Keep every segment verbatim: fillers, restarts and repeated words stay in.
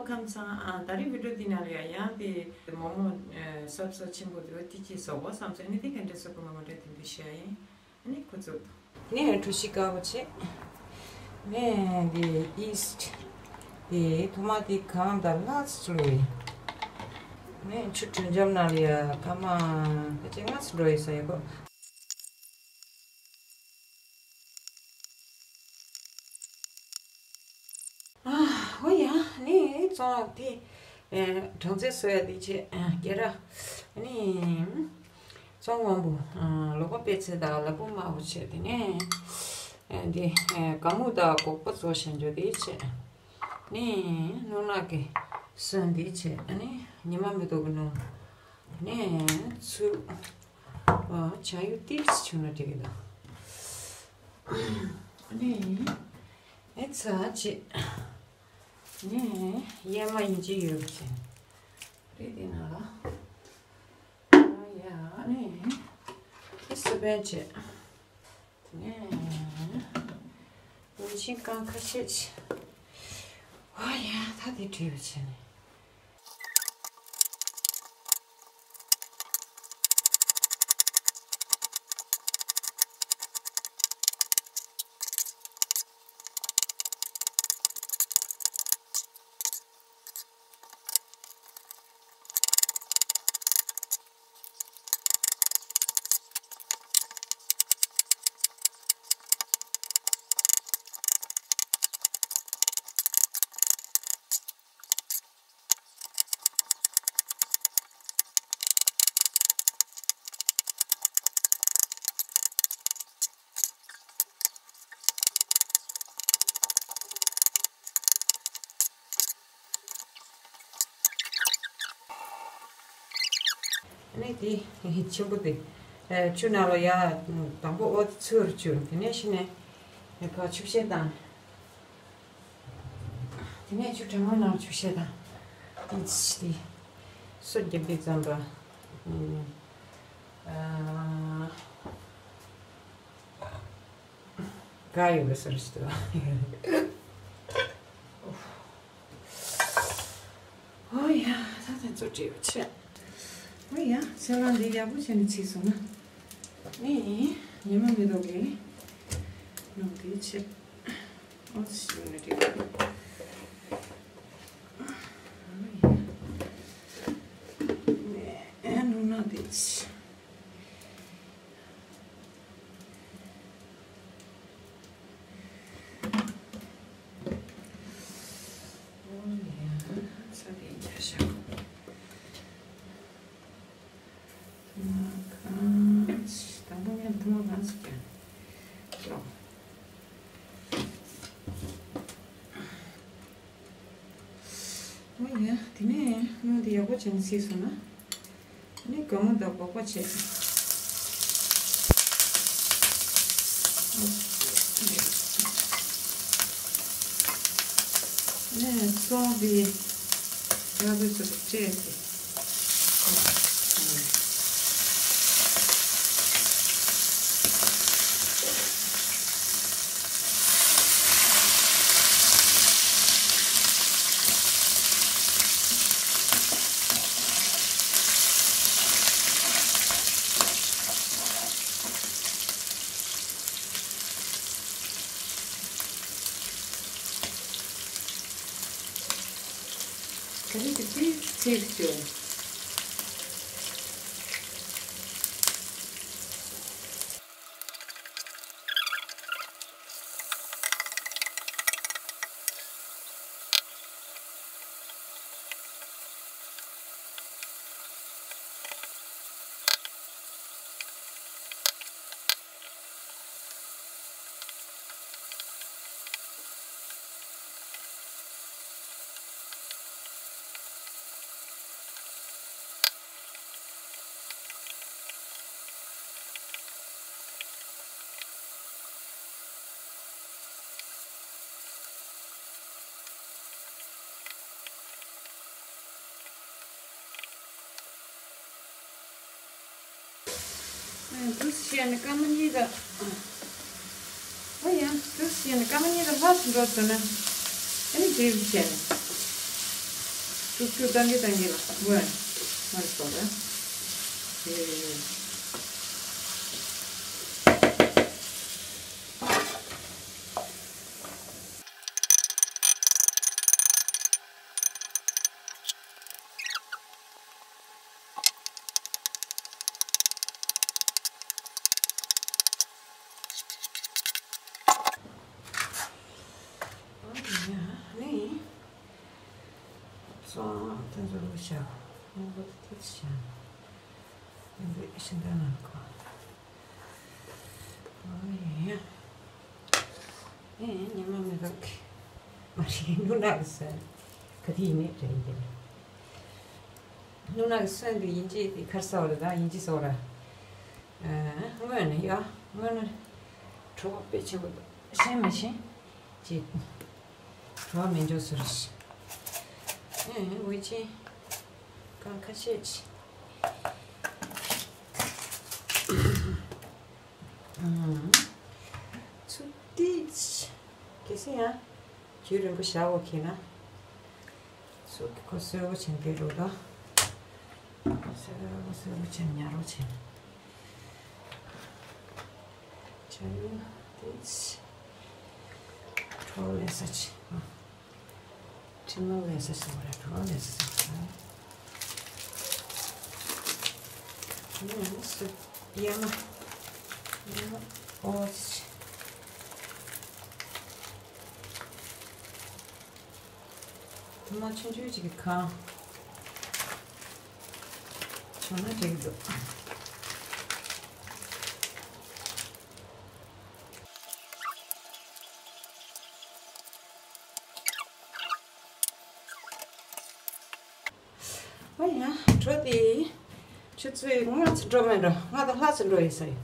ཁམས་ཚང་ཨ་ད་རིང་བི་ཌིའོ་འདི་ནང་ལ་ཡང་ཡང་དེ་མོག་མོག་ཨ་སོབ་སོབ་ཆེན་པོ་དེ་འོ་དེ་གྱིས་བཟོ་དགོས་བསམ་སོང་། ཨ་ནི་དེ་ག་འདྲ་བཟོ་དགོས་མ་དགོས་འདྲ་དེ་འདྲ་བཤད་ཡིན། ཨ་ནི་ཁོ་ཚོ་ནི་གྲོ་ཞིབ་དཀར་པོ་བྱེད། ནི་དེ་ཡིས་ཊི་དེ་ཐོག་མ་དེ་གང་དང་ལྷག་ཙམ་བླུགས་ཡིན། ནི་ཆུ་དྲོན་འཇམ་ནང་ལ་ཡ་སྐར་མ་ཕལ་ཆེར་ལྔ་ཙམ་འགྲོ་ཡི་ས་ཡོད་གོ། ཨ་འོ་ཡ་ནི་བཙོང་དེ་ཨ་གྲང་ཚལ་བཟོ་ཡ་དེ་བྱས་ཨ་སྐེ་རགས་ནི་བཙོང་སྔོན་པོ་ཨ་ལོག་པ་པད་ཚལ་དང་ལ་ཕུག་དམར་པོ་བྱས་དེ་ནས་ཨ་འདི་ཨ་ག་མུ་དང་སྒོག་པ་བཙོ་བཞག་འཇོག་དེ་བྱས་ནི་སྣུམ་ནག་གི་སོན་དེ་བྱས་ཨ་ནི་ཉི་མ་མེ་ཏོག་གི་སྣུམ་ནས་ཚུར་ཨ་བྱ་ཡུ་ཏིལ་བྱུང་ན་འགྲིག་གི་འདུག་ནས་ཨེ་ཚ་ཅི་ནས་ཡས་མ་ཡིན་གཅིག་ཡོད་པ་ཅན་རེད་དེ་ན་ལ་ཡ་ནས་ཨེ་སི་པན་ཅི་ནས་ཡིན་ཅིང་རྐང་ཁ་ཤས་ཅི་ཨ་ཡ་ད་དེ་བྲིས་པ་ཅན་ནས། ནས་དེ་ཆེན་པོ་དེ་ཆུ་ནང་ལ་ཡ་དང་པོ་འོ་དེ་ཚོས་རུ་བཅུག་དེ་ནས་ཤི་ནས་ཕར་ཆུ་བཤལ་བཏང་། དེ་ནས་ཆུ་གྲང་མོའི་ནང་ཆུ་བཤལ་དང་། དེ་ཅི་དེ་སོ་བརྒྱབ་པའི་ཙམ་པ། ག་ཡོད་པ་སོར་ཞིག་ཏུ། ཨོ་ཡ་ད་ད་ཚོ་བྲིས་པ་ཆེ། ཨོ་ཡ་ཚེ་རང་འདི་ཡག་པོ་བྱས་ནས་ཚིག་སོང་ན། ནི་ཉི་མ་མེ་ཏོག་གི་ནང་དེ་ཆེ། ཨོ་ཞུ་ནི་རེད། ཨོ་ཡ་ནི་ཨ་ནུ་ན་དེ་ཆེ། ཨོ་ཡ་ས་དེ་རྒྱ་ཤ། ཐུར་མ་གང་། དང་པོ་ངས་ཐུར་མ་གང་ཟིག་ཀྱང་ཅོག་ཨོ་ཡ་དེ་ནས་སྣུམ་དེ་ཡག་པོ་བྱས་ནས་བསྲེས་སོང་ན། ནི་ག་མུ་དང་སྒོག་པ་བྱས། ནས་སོང་དེ་རྒྱ་བོད་ཚོ་སྤྲད་དེ། ག་རེ་དེ་དེ་ཚིག་ཅོ། ཨ་འདུག་སེ་བྱས་ནས་སྐར་མ་གཉིས་དང་། ཨ་ཡ་འདུག་སེ་བྱས་ནས་སྐར་མ་གཉིས་དང་ལྷག་ཙམ་འགྲོ་སོང་ན། ཨ་ནི་འདྲེས་བྱས་ནས། ཀྱུ་ཀྱུ་བཏང་གི་བཏང་གི་ལ་སྔོན་མར་སོ་ར། ཨེ། ཨ་ནི། སོང་། དེ་ཚོ་ལོ་ཤ། ང་གོ་ཏི་ཤ། ཡང་འདི་ཤིང་རྟ་ནང་གོ། ཨོ་ཡ། ཨེ་ཉི་མ་མི་འདུག་མ་རེད། སྣུམ་ནག་གི་སོན། ག་དེ་ཡིན་ནི་རེད་འདི། སྣུམ་ནག་གི་སོན་འདི་ཡིན་གཅིག་དེ་ཁར་ས་བ་རེད། ད་ཡིན་གཅིག་ས་བ་ར། ཨེ་སྔོན་ནས་ཡ། སྔོན་ནས་གྲོད་པ་དཔེ་ཆེན་པོ་འདུག་ཤེས་མི་ཤེས། ཅི། བྲོ་བ་མི་འཇོག་ཟེར། ཨེ་འོ་ཅི། གང་ཁ་ཤས་ཅི། ཚུར་ཏིས། གལ་སྲིད་ཡང་རྒྱུན་རིང་པོ་བཞག་འོ་ཁྱེད་ན། ཚུར་གི་ཁོ་གསོལ་བོ་ཆེན་དེ་རུ་ལ། གསོལ་བོ་གསོལ་བོ་ཆེན་ཉ་རོ་ཆེན། ཆ་ཡོད་དེ། གྲོ་ལས་ས་ཆེ། ཁྲིམས་ལོ་ལས་ས་ཆེ་བ་རེད། གྲོ་ལས་ས་ཆེ་བ་རེད། ནི་སུ་ཡ་མ་ཡ་མ་ཨོ་ཆེ། དུ་མ་ཆུང་ཆུང་ཅིག་གི་ཁང་བྱུང་ན་འགྲིག་འདུག་ཨ་ཡ། གྲོ་དེ་ཆུ་ཚོད་ལྔ་ཙམ་འགྲོ་མེད་འགྲོ། ལྔ་དང་ལྷག་ཙམ་འགྲོ་ཡིན་ས་ཡོད།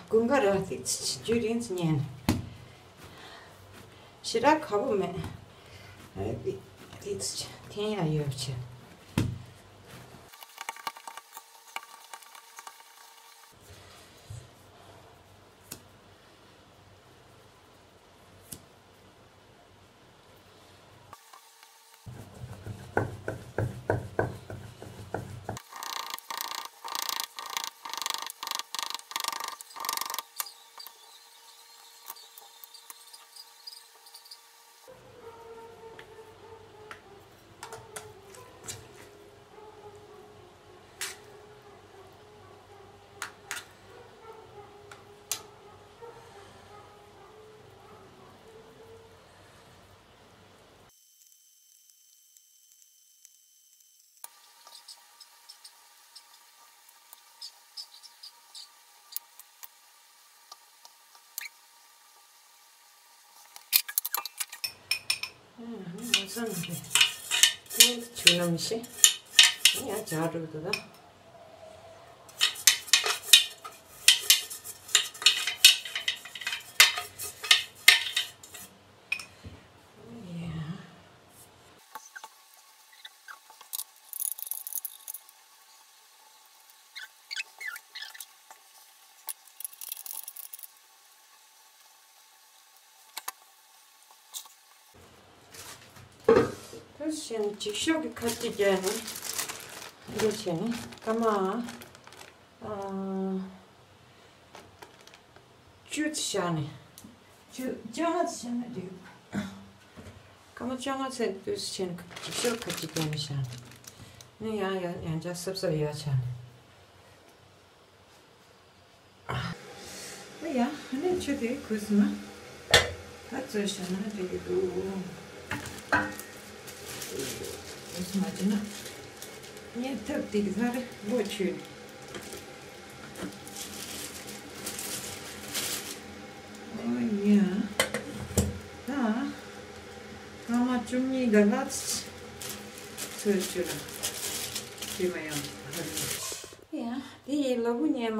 དགུན་ཁ་ར་ཏིག་ཙམ་རྒྱུན་རིང་ཙམ་ཉན། ཞེ་དྲག་ཁ་པོ་མེད། ཨ་ཏིག་ཏིག་ཙམ་འཐེན་ཡག་ཡོད་པ་བྱས། ཨ་ནི་མ་ཚང་ནི་རེད། ཁྱེད་ཆུ་ནམ་ཤི། ཡ་ཇག་འགྲོ་གི་འདུག་ད། དེ་བཞིན་འགྱིག་ཤོག་གི་ཁ་ཅིག་བརྒྱབ་ནས་འདི་བྱས་ནས་སྐར་མ། ཨ། བཅུ་ཙམ་བཞག་ནས། བཅུ་བཅོ་ལྔ་ཙམ་བཞག་ན་འགྲིག་སྐར་མ་བཅོ་ལྔ་ཙམ་དུས་སུ་ཕྱིན་འགྱིག་ཤོག་ཁ་ཅིག་བརྒྱབ་ནས་བཞག་ནས། ནི་ཡང་ཡང་ཡང་བསྐྱར་སྲབ་སྲབ་ཡར་བྱས་ནས། ཨ་ཡ། ཨ་ནི་ཆུ་དེ་ཁོལ་སོང་ན་ད་བཙོས་བཞག་ན་འགྲིག་གི་འདུག་དེ་སུ་མ་བྱས་ན་ངས་ཐབ་དེ་གི་ཚ་རེ་མགོ་ཆུ། ཨོ་ཡ། ད་སྐར་མ་བཅུ་གཉིས་འགའ་ལྷག་ཙམ་ཚོས་བཅུག་ལ་དྲི་མ་ཡང་ཧ་ལས། ཡ། དེ་ཡི་ལོ་བུ་ཉེ་མ།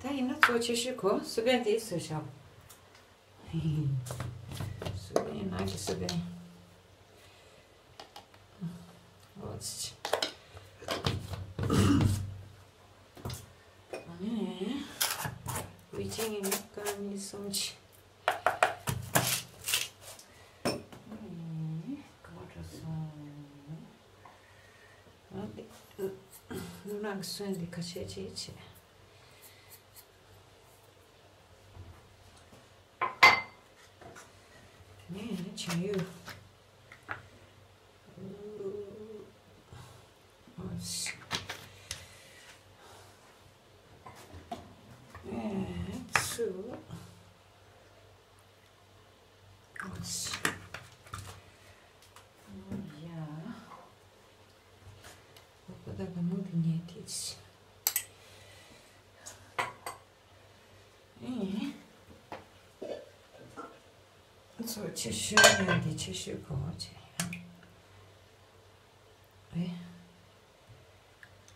ད་ཡིན་ན་གཙོ་ཆེ་ཤོས་གོ་སི་པན་དེ་བཟོས་བཞག་སི་པན་ནང་གི་སི་པན། ཨོ་ཙི། ཨ་ནི། ཝི་ཅིང་ཡིན་ན་ཀ་ནི་སུམ་ཅི། ཨ་ནི། ག་པར་འགྲོ་སོང་། ཨ་ནི། ནུ་ནག་གི་སོན་འདི་ཁ་ཤས་ཅིག་བྱས། དེ་ནས་བྱ་ཡུ། ཨོ་ཤི། ཨེ་ཚུ། ཨོ་ཤི། ཨོ་ཡ། ཨོ་ཁོ་ད་ག་མུ་དེ་ཉལ་ཐེ་ཆི། ཨེ། ཚོ་ཆེ་ཤོས་ཡང་གི་ཆེ་ཤོས་གོ་བ་བྱས་ཡང་། ཨེ།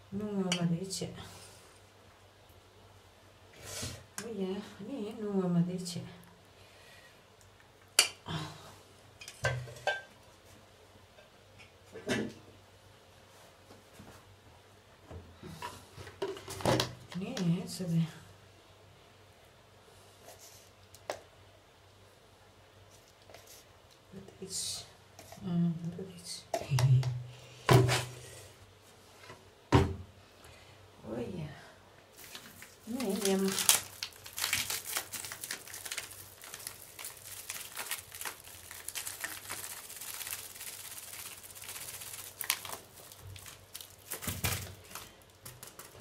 སྣུམ་ངོ་མ་རེ་བྱས། ཨོ་ཡ། ཨ་ནི་སྣུམ་ངོ་མ་རེ་བྱས། དེ་ནས་ཟེར་བས། འདི་ཨུམ། འདི་ཨོ་ཡ། ནས་ཉམས།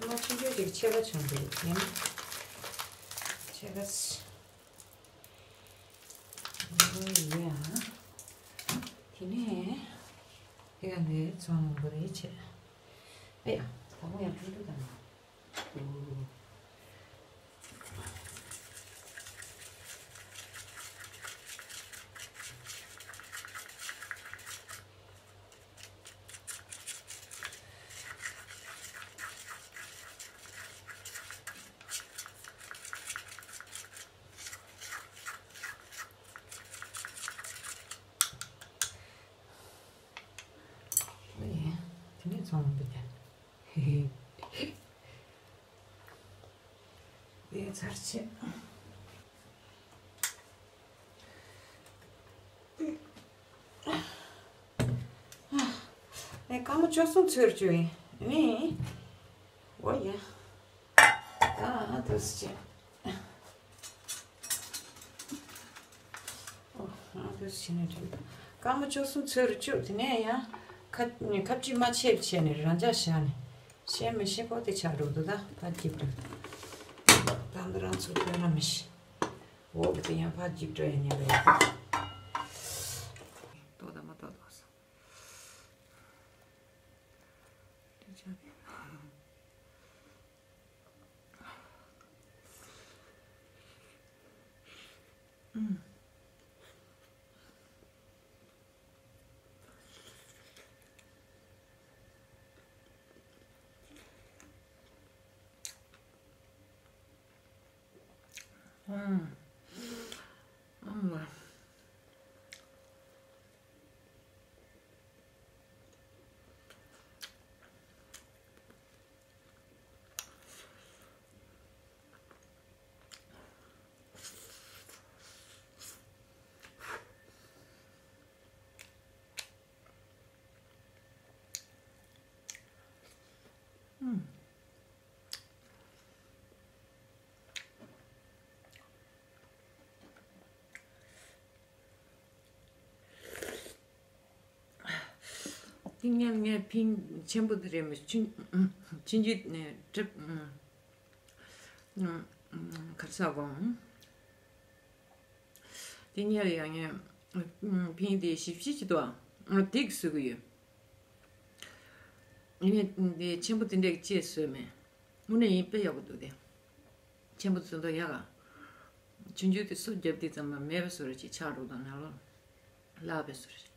ཐ་མ་ཆུང་ཆུང་ཅིག་ཕྱེད་ཀ་བྱུང་འདུག་ཉམས། ཕྱེད་ཀ། ཨོ་ཡ། དེ་ནས་དེ་ག་ནས་ཚོང་པ་རེ་བྱས། ཨེ་ཡ། དང་པོ་ཡང་ཀྲུང་ཀྲུང་དང་། ཨོ། ཨེ། དེ་ནས་ཚོང་པ་དེ། ཨེ་ཚར་ཆེ། ཨེ་སྐར་མ་བཅུ་གསུམ་ཚོད་བཅུ་ཡིན། ཨེ། ཨོ་ཡ། ཨ་ཨ་དུ་སི་ཅེ། ཨོ་ཨ་དུ་སི་ཅེ་ནས་དྲན། སྐར་མ་བཅུ་གསུམ་ཚོད་བཅུ་དེ་ནས་ཡང་ཁ་ཁ་བཅུས་མ་ཆད་བྱས་ནས་རང་འཇགས་བཞག་ནས་ཤེས་མི་ཤེས་ཁོ་དེ་ཆགས་འགྲོ་འདུག་ད་ཕར་འགྱིབ་འགྲོ། ད་འདི་རང་ཚོ་ཐོན་ན་མི་ཤེས། འོག་གི་དེ་ཡང་ཕར་འགྱིབ་འགྲོ་ཡ་ཉེ་བས། ཏོག་ད་མ་ཏོག་ཏོག་ས། དེ་ཆགས་ནས། དེ་ངས་ངས་ཕིང་ཆེན་པོ་དེ་རེད་མོད། ཆུང་ཆུང་ཆུང་ཆུང་ནས་གྲིབ། གར་ས་གོང་དེ་ངས་ཡང་ངས་ཕིང་དེ་ཞིབ་ཞིབ་ཅིག་ཏུ་དེ་གི་བཟོ་གི་ཡོད། ངས་དེ་ཆེན་པོ་དེ་འདྲས་ཀྱི་ཅེས་བཟོས་མེད། དངོས་གནས་ཡིན་དཔེ་ཡག་པོ་འདུག་སྟེ། ཆེན་པོ་ཚོ་འདུག་ཡག་ག་ཆུང་ཆུང་དེ་སུ་རྒྱབ་དེ་ཙམ་པ་མེད་པ་བཟོ་ར་ཅིག་ཆགས་འགྲོ་དང་ནང་ལོགས་ལག་པས་བཟོ་ར་ཅིག།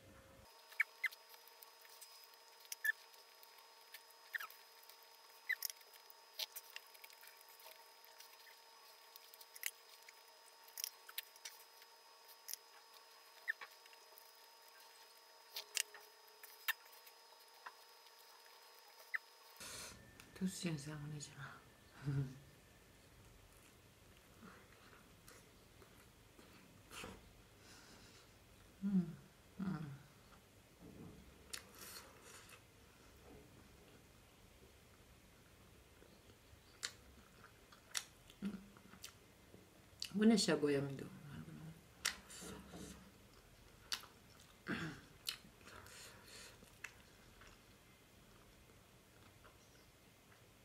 སུ་ཤེས་ས་ངོ་ནས་བྱས་ན། དངོས་གནས་བཤད་དགོས་ཡ་མི་འདུག་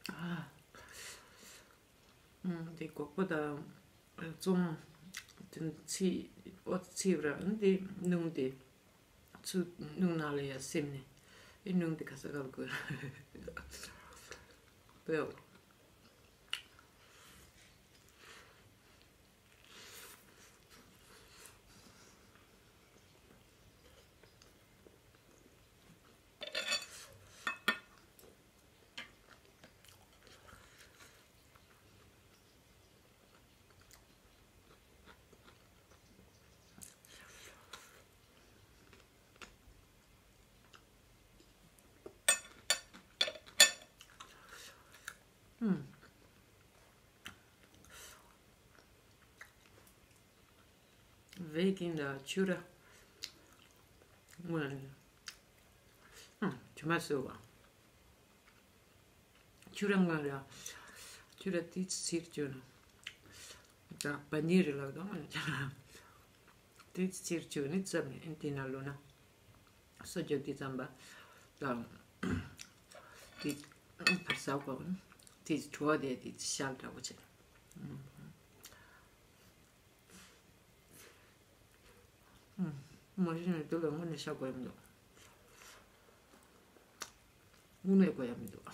ཨ། ཨུམ། དེ་སྒོག་པ་དང་ཙོང་། དེ་ཚིག་འོ་ཚིག་ར་འདི་སྣུམ་དེ། ཚུར་སྣུམ་ནང་ལ་ཡར་སིམ་ནས། ཨེ་སྣུམ་དེ་ག་ས་ག་ལ་དགོས་པས། ཨུམ། བེ་ཀིང་དང་ཕྱུར་ར། ཨུམ། ཨུམ། ཇུ་མ་སུ་བ། ཕྱུར་ར་ངོ་ར། ཕྱུར་ར་ཏིས་ཚིར་བཅོས་ན། ད་པ་ནིར་རེ་ལག་དང་། ཏིས་ཚིར་བཅོས་ནི་ཙམ་ནི་ཨིན་ཏི་ན་ལུ་ན། སོ་རྒྱག་དེ་ཙམ་པ་དང་། དེ་བར་ས་གོ་དེ་བྲོ་བ་དེ་དེ་ཤལ་འདྲ་བོ་བྱེད། མ་གཞི་ནས་དེ་ལ་དངོས་གནས་ཤ་དགོས་ཡ་མི་འདུག་དངོས་གནས་དགོས་ཡ་མི་འདུག་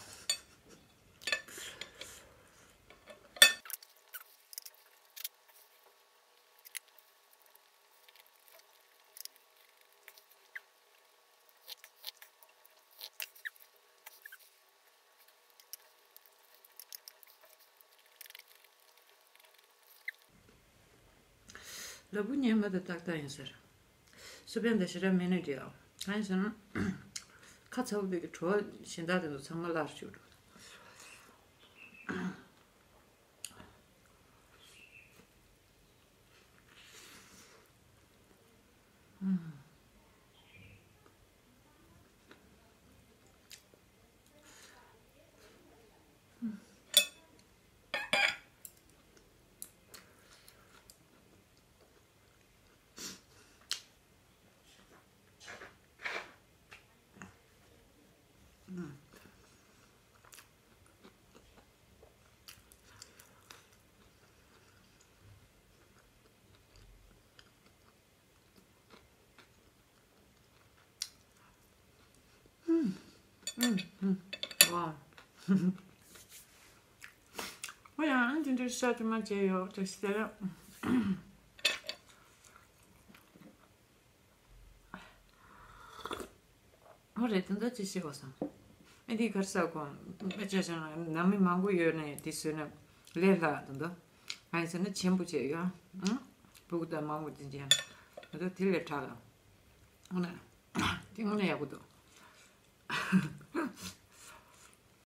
ལ་བུ་ཉན་མ་དང་ཏག་ཏག་ཡིན་ཟེར། སུ་པན་དང་ཞེ་དྲག་མེད་ནས་འདྲི་ཨ། གང་ཡིན་ཟེར་ན། ཁ་ཚ་བོ་དེ་གི་བྲོ་བ་གཞན་དག་དེ་ཚོ་ཚང་མ་སླར་བཅུག་འགྲོ། ཨུམ། ཨུམ། ཨུམ། ཝའོ། ཨོ་ཡང་དེ་འདྲའི་ཤ་དུ་མ་བྱས་ཡོད་དེ་ཟེར། ཨོ་རེད། དེ་འདྲ་ཅིག་ཤེས་པ་སང་། ཨེ་འདི་གར་ས་གོ་ཨེ་ཅེ་ཅང་ནང་མི་མང་པོ་ཡོད་ནས་དེ་བཟོས་ན་ལས་སླ་དེ་འདྲ། ཨ་ཡིན་ཟེར་ན་ཆེན་པོ་བྱས་ཡོད། ཨང་། སྤུ་གུ་དང་མང་པོ་དེ་འདྲ་དེ་ལས་དྲག་ལ། ཨོ་ན། དེ་དངོས་གནས་ཡག་པོ་འདུག